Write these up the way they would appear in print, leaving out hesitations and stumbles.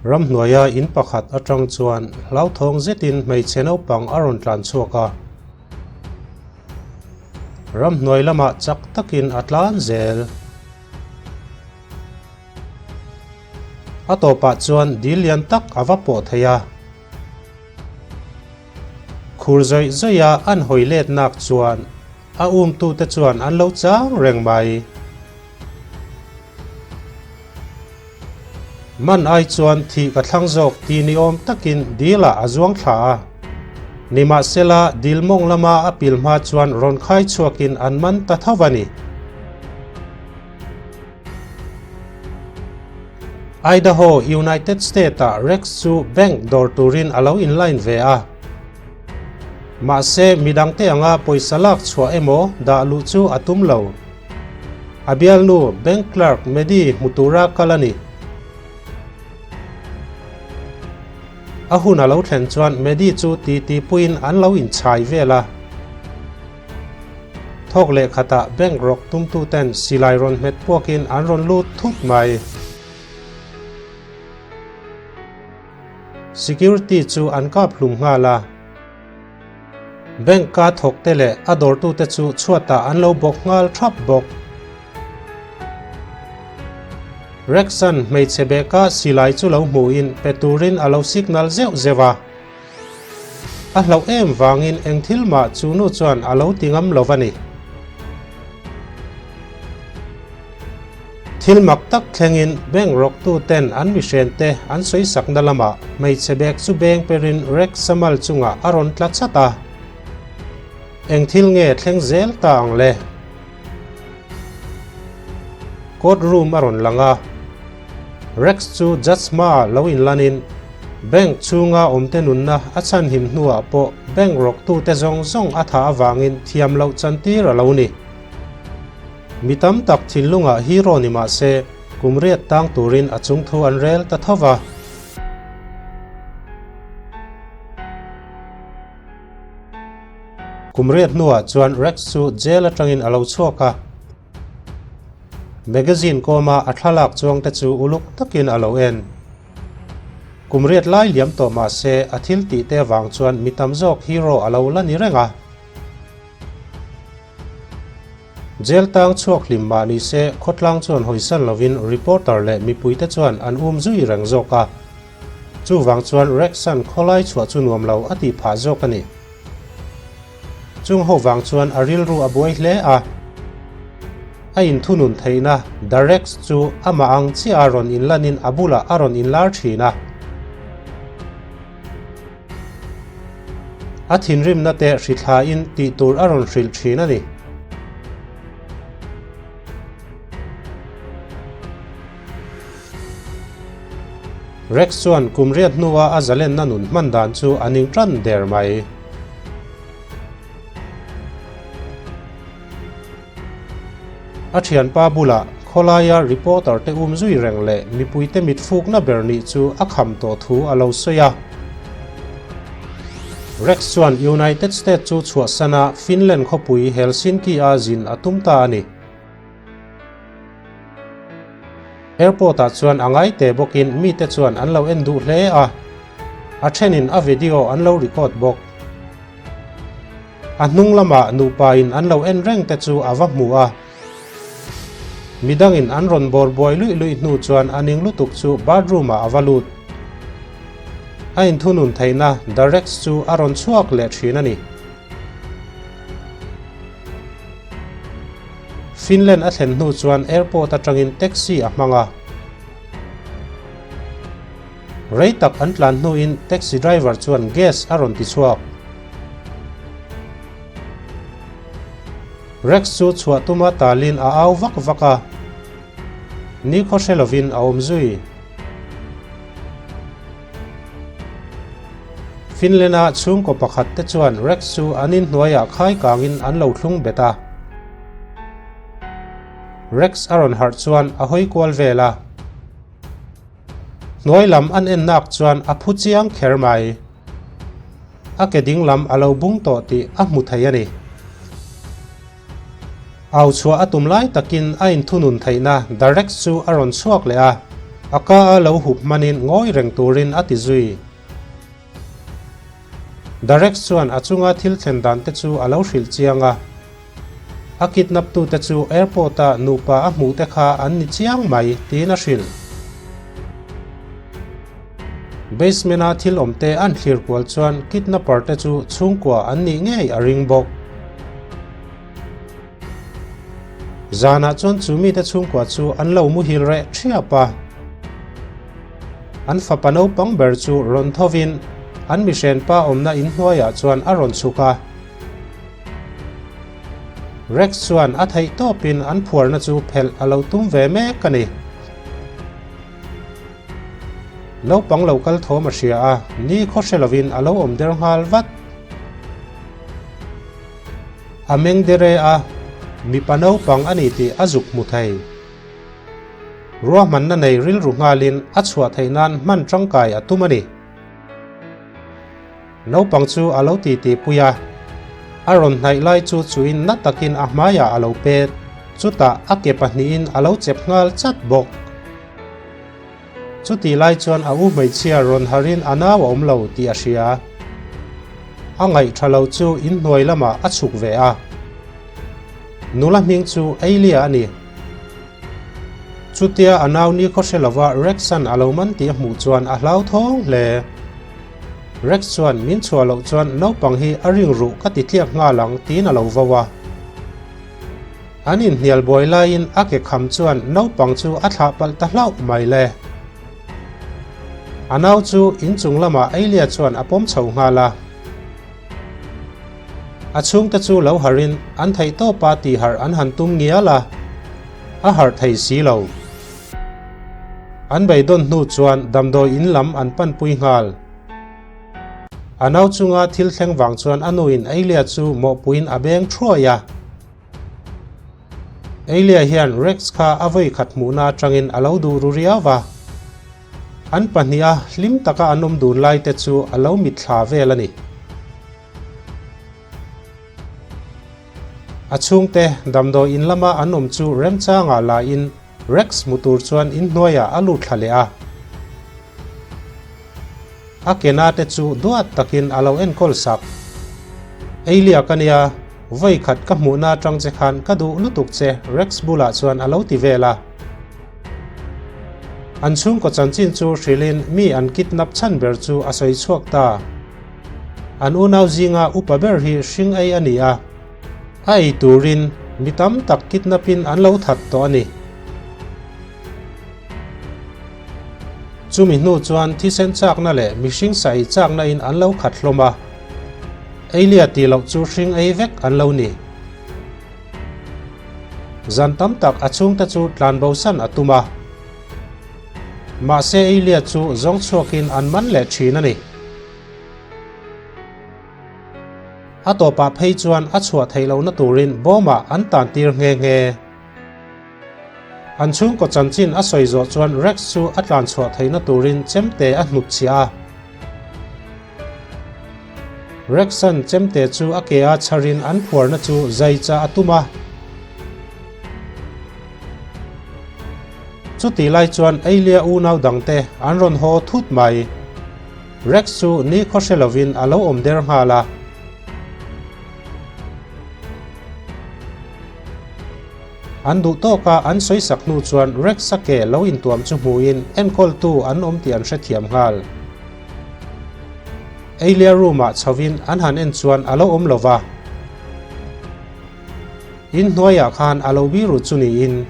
Ramhnuaia in pakhat atang chuan hlauthawng zetin hmeichhe naupang a rawn tlan chhuak a. Ramhnuai lamah chak takin a tlan zel. A tawpah chuan dil lian tak a va pawh thei a. Khur zawih zawih a an hawi let nak chuan a umtute chuan an lo chang reng mai. Man ai chuan thih ka thlang zawk ti ni awm takin dil ah a zuang thla a. Nimahsela dil mawng lama a pil hma chuan rawn khai chhuakin an man ta tho a ni. Idaho, United States-ah Rex chu bank dawr turin a lo inline ve a. Mahse, midangte anga pawisa lak chhuah emaw dah luh chu a tum lo. A bialnu, bank clerk Maddie hmu tura kal a ni. A hun a lo thlen chuan Maddie chu titi puiin an lo inchhai vel a. Thawk leh khatah bank rawk tumtuten silai rawn hmet puakin an rawn lut thut mai. Security chu an kap hlum nghal a. Bank ka thawkte leh a dawrtute chu chhuatah an lo bawk nghal thap bawk. Rexan hmeichhe beka silai chu lo hmuhin pe turin a lo signal zeuh zeuh a. A hlauh em vangin eng thil mah chu nu chuan a lo ti ngam lo va ni. Thil mak tak thlengin bank rawktu ten an mihren te an sawi sakna lamah hmeichhe bag chu beng perin Rex Samal chungah a rawn tla chat a. Eng thil nge thleng zel ta ang le? Court room a rawn lang a. Rex chu judge hmaah lo inlanin bank chhunga awmte nunna a chhanhim hnuah pawh bank rawktute zawng zawng a thah avangin thiam loh chantir a lo ni. Mi tam tak thinlungah hero ni mah se kum riat tang turin a chungthu an rel ta tho va. Kum riat hnuah chuan Rex chu jail atangin a lo chhuak a. Magazine kawma a thlalak chuangte chu uluk takin a lo en. Kum riat lai liam tawh mah se a thil tih te avang chuan mi tam zawk hero a lo la ni reng a. Jail tang chhuak hlim mah ni se khawtlang chuan hawisan lovin reporter leh mipuite chuan an um zui reng zawk a. Chuvang chuan Rexan khawlai chhuah chu nuam lo a tih phah zawk a ni. Chung ho vang chuan a rilru a buai hle a. A inthunun theihna The Rex chu amah ang chiah a rawn inlanin a bulah a rawn inlar thin a. A thinrimna te hrithlain tih tur a rawn hrilh thin a ni. Rex chuan kum riat hnua a zalenna nun hman dan chu a ning tan der mai. A thianpa bulah khawlaia reporter te um zui reng leh mipuite mit fukna ber nih chu a kham tawh thu a lo sawi a. Rex chuan United States chu chhuahsana Finland khawpui Helsinki-a zin a tum ta a ni. Airport-ah chuan a ngai teh bawkin mite chuan an lo en duh hle a, a thenin a video an lo record bawk. A hnung lamah nupain an lo en reng te chu a va hmu a. Midangin an rawn bawr buai luih luih hnu chuan a ning lutuk chu bathroom-ah a va lut. A inthunun theihna Darex chu a rawn chhuak leh thin a ni. Finland a thlen hnu chuan airport atangin taxi a hmang a. Rei tak an tlan hnuin taxi driver chuan gas a rawn ti chhuak. Rex chu chhuah tuma talin a au vak vak a. Nikhaw hre lovin a awm zui. Finland-a chhungkaw pakhat te chuan Rex chu an inhnuaiah khai kangin an lo thlung bet a. Rex a rawn harh chuan a hawi kual vel a. Hnuai lam an en nak chuan a phu chiang kher mai. A ke ding lam a lo bung tawh tih a hmu thei a ni. Au chhuah a tum lai takin a inthunun theihna The Rex chu a rawn chhuak leh a. A ka a lo hup hmanin ngawi reng turin a ti zui. Darex chuan a chunga thil thlen dan te chu a lo hrilh chiang a. A kidnap tute chu airport a nupa a hmuh te kha an ni chiang mai tiin a hrilh. Basement a thil awm te an thlir kual chuan kidnapper te chu chhungkua an nih ngei a ring bawk. Zanah chuan chu mite chhungkua chu an lo muhil reh thiap a. An fapa naupang ber chu rawn thovin an mihrenpa awmna inhnuaiah chuan a rawn chhuk a. Rex chuan a theih tawpin an phuarna chu phelh a lo tum ve mek a ni. Naupang lo kal thawm a hria a, ni khaw hre lovin a lo awm der nghal vat. A meng dere a, mipa naupang a ni tih a zuk hmu thei. Ruahmanna nei rilru nghalin a chhuah theih nan hman tangkai a tum a ni. Naupang chu a lo titi pui a, a rawn hnaih lai chu chuin na takin a hmaiah a lo pet, chutah a ke pahnihin a lo chep nghal chat bawk. Chutih lai chuan a u hmeichhia rawn harin a nau a awm lo tih a hria. A ngaih tha lo chu inhnuai lamah a chhuk ve a. Nula hming chu Eilia a ni. Chutia a nau ni khaw hre lova Rex-a'n a lo man tih a hmuh chuan a hlauthawng hle. Rex chuan min chhuah loh chuan naupang hi a ring ruh ka ti tliak nghal ang tiin a lo vo a. An inhnial buai laiin a ke kham chuan naupang chu a thlah palh ta hlauh mai le. A nau chu inchung lamah Eilia chuan a pawm chho nghal a. A chhungte chu lo harhin an theih tawpa tihharh an han tum ngial a, a harh thei si lo. An beidawn hnu chuan damdawi in lam an panpui nghal. A nau chunga thil thleng vang chuan a nuin Eilia chu mawhpuiin a beng thuai a. Eilia hian Rex kha a vawi khat hmuhna atangin a lo duh ru riau va. An pahniha hlim taka an awm dun lai te chu a lo mitthla vel a ni. A chhungte damdawi in lama an awm chu remchangah lain Rex hmu tur chuan inhnuaiah a lut thla leh a. A kena te chu duat takin a lo enkawl sak. Eilia ka nia, vawi khat ka hmuhna atang che khan ka duh lutuk che Rex bulah chuan a lo ti vel a. An chhungkaw chanchin chu hrilhin mi an kidnap chhan ber chu a sawi chhuak ta. An unau zinga upa ber hi hring ei a ni a, a ei turin mi tam tak kidnapin an lo that tawh a ni. Chumi hnu chuan thisen chakna leh mihring sa ei chakna in an lo khat hlawm a, eilia tih loh chu hring ei vek an lo ni. Zan tam tak a chhungte chu tlanbosan a tum a. Mahse Eilia chu zawng chhuakin an man leh thin a ni. A tawpah phei chuan a chhuah theih lohna turin bawmah an tan tir nghe nghe. An chhungkaw chanchin a sawi zawh chuan Rex chu a tlan chhuah theihna turin chemte a hnut chhiah a. Rex-a'n chemte chu a ke a chharin an phuarna chu zai chah a tum a. Chutih lai chuan Eilia unau dangte an rawn haw thut mai. Rex chu ni khaw hre lovin a lo awm der nghal a. An duh tawka an sawi sak hnu chuan Rex-a ke lo intuam chu hmuhin enkawltu an awm tih an hrethiam nghal. Eilia room-ah chhovin an han en chuan a lo awm lo va. Inhnuaiah khan a lo biru chu niin.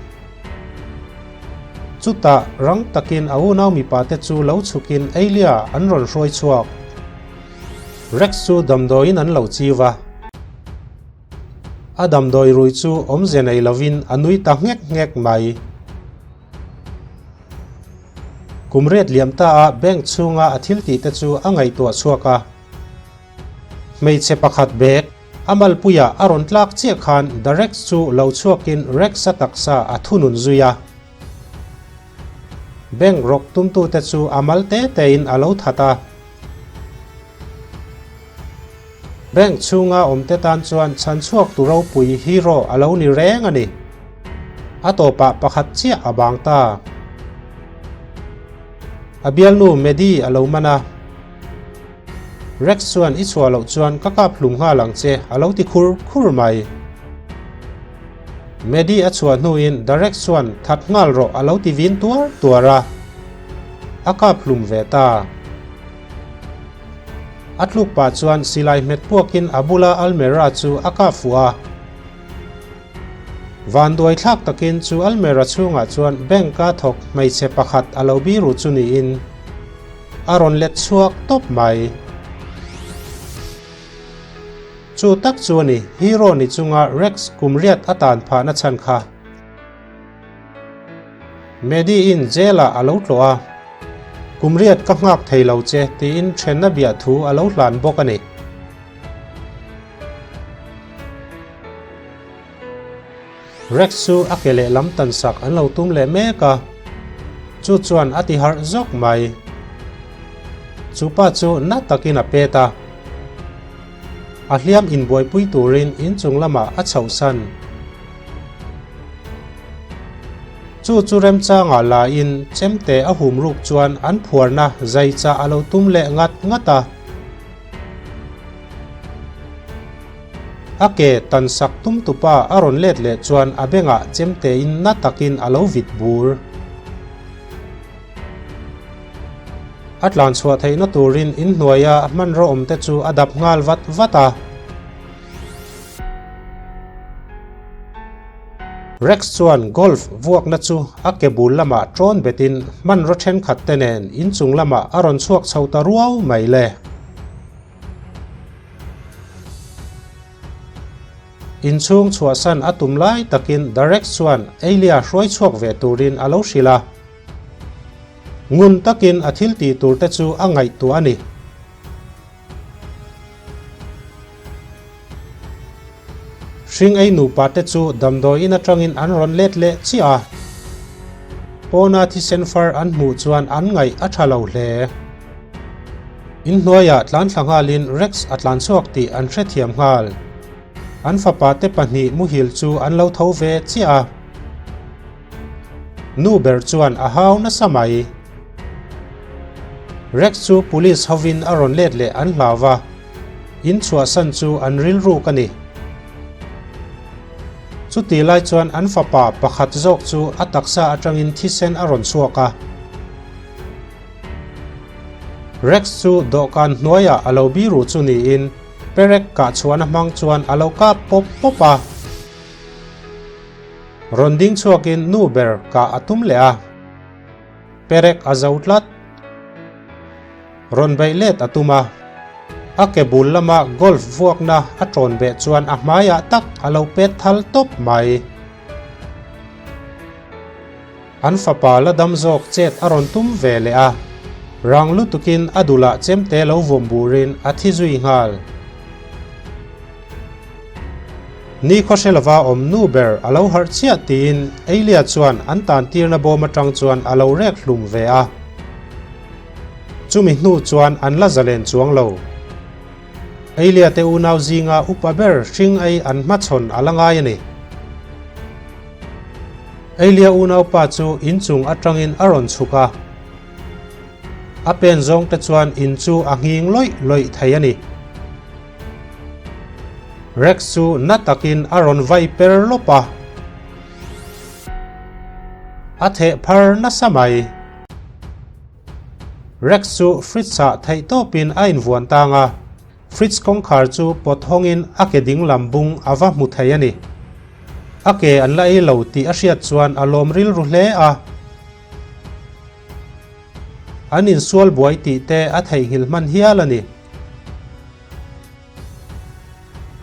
Chutah rang takin a unau mipate chu lo chhukin Eilia an rawn hruai chhuak. Rex chu damdawiin an lo chiu va. A damdawi rui chu awmze nei lovin a nui ta nghek nghek mai. Kum riat liam ta a bank chhunga a thil tih te chu a ngaihtuah chhuak a. Hmeichhe pakhat bag a malpuiah a rawn tlak chiah khan The Rex chu lo chhuakin Rex-a taksa a thunun zui a. Bank rawk tumtute chu a mal te tein a lo that a. Bank chhunga awmte tan chuan chhanchhuak tu ropui hero a lo ni reng a ni. A tawpah pakhat chiah a bang ta. A bialnu Maddie a lo man a. Rex chuan i chhuah loh chuan ka kap hlum nghal ang che a lo ti khur khur mai. Maddie a chhuah hnuin The Rex chuan that nghal rawh a lo ti vin tuar tuar a. A kap hlum ve ta. A tluk pah chuan silai hmet puakin a bula almera chu a kap fuh a. Vanduai thlak takin chu almera chhungah chuan bank-a thawk hmeichhe pakhat a lo biru chu niin a rawn let chhuak tawp mai. Chu tak chu a ni, hero ni chunga Rex kum riat a tan phahna chhan kha. Maddie-in jail-ah a lo tlawh a, Kum riat ka nghak thei lo che tiin thenna biah thu a lo hlan bawk a ni. Rex chu a ke lehlam tan sak an lo tum leh mek a, chu chuan a ti harh zawk mai. Chu pa chu na takin a pet a, a hliam inbuaipui turin inchung lamah a chhohsan. Chu chu remchangah lain chemte a hum ruk chuan an phuarna zai chah a lo tum leh ngat ngat a. A ke tan sak tum tupa a rawn let leh chuan a bengah chemtein na takin a lo vit bur. A tlan chhuah theihna turin inhnuaia hmanraw awmte chu a dap nghal vat vat a. Rex chuan golf vuakna chu a ke bul lamah ṭawn betin hmanraw ṭhenkhat te nen inchung lamah a rawn chhuak chho ta ruau mai le. Inchhung chhuahsan a tum lai takin Darex chuan Eilia hruai chhuak ve turin a lo hrilh a. Ngun takin a thil tih tur te chu a ngaihtuah a ni. Hring ei nupa te chu damdawiin atangin an rawn let leh chiah a. Pawna thisen far an hmuh chuan an ngaih a tha lo hle. Inhnuaiah tlan thla nghalin Rex a tlan chhuak tih an hrethiam nghal. An fapa te pahnih muhil chu an lo tho ve chiah a. Nu ber chuan a hau nasa mai. Rex chu police hovin a rawn let leh an hlau va, in chhuahsan chu an rilruk a ni. Chuti lai chuan an fapa pakhat zawk chu a taksa atangin thisen a rawn chhuak a. Rex chu dawhkan hnuaiah a lo biru chu niin perek kah chhuahna hmang chuan a lo kap pawp pawp a. Rawn ding chhuakin nu ber kah a tum leh a, perek a zo tlat. Rawn beih let a tum a, a ke bul lama golf vuakna a ṭawn beh chuan a hmaiah tak a lo pet thal tawp mai. An fapa la dam zawk chet a rawn tum ve leh a, rang lutukin a dulah chemte lo vawm burin a thi zui nghal. Ni khawhre lova awm nu ber a lo harh chiah tiin Eilia chuan an tan tirna bawm atang chuan a lo rek hlum ve a. Chumi hnu chuan an la zalen chuang lo. Eilia te unau zinga upa ber hring ei an hmachhawn a la ngai a ni. Eilia unaupa chu inchung atangin a rawn chhuk a. A pen zawng te chuan in chu a nghing lawih lawih thei a ni. Rex chu na takin a rawn vai per lawp a, a theh phar nasa mai. Rex chu fridge-ah theihtawpin a invuan tang a, fridge kawngkhar chu pawt hawngin a ke dinglam bung a va hmu thei a ni. A ke an la ei lo tih a hriat chuan a lawm rilru hle a. An insual buai tih te a theihnghilh hman hial a ni.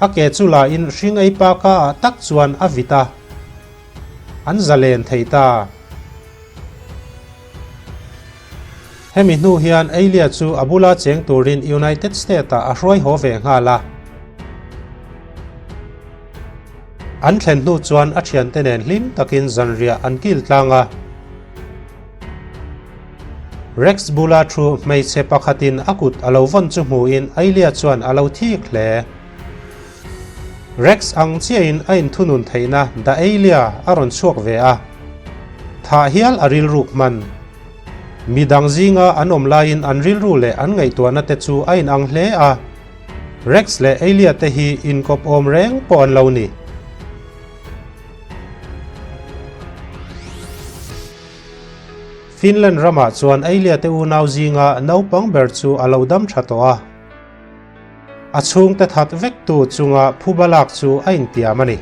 A ke chu lahin hring ei pa ka ah tak chuan a vit a, an zalen thei ta. Hemi hnu hian Eilia chu a bula cheng turin United State-ah a hruai haw ve nghal a. An thlen hnu chuan a thiante nen hlim takin zanriah an kil tlang a. Rex bula thu hmeichhe pakhatin a kut a lo vawn chu hmuhin Ailia chuan a lo thik hle. Rex ang chiahin a inthunun theihna Da Ailia a rawn chhuak ve a, thah hial a rilruk hman. Mi dang zinga an awm laiin an rilru leh an ngaihtuahna te chu a inang hle a. Rex leh Eilia te hi inkawp awm reng pawh an lo ni. Finland ramah chuan Eilia te unau zinga naupang ber chu a lo dam tha tawh a. A chhungte that vektu chunga phuba lak chu a intiam a ni.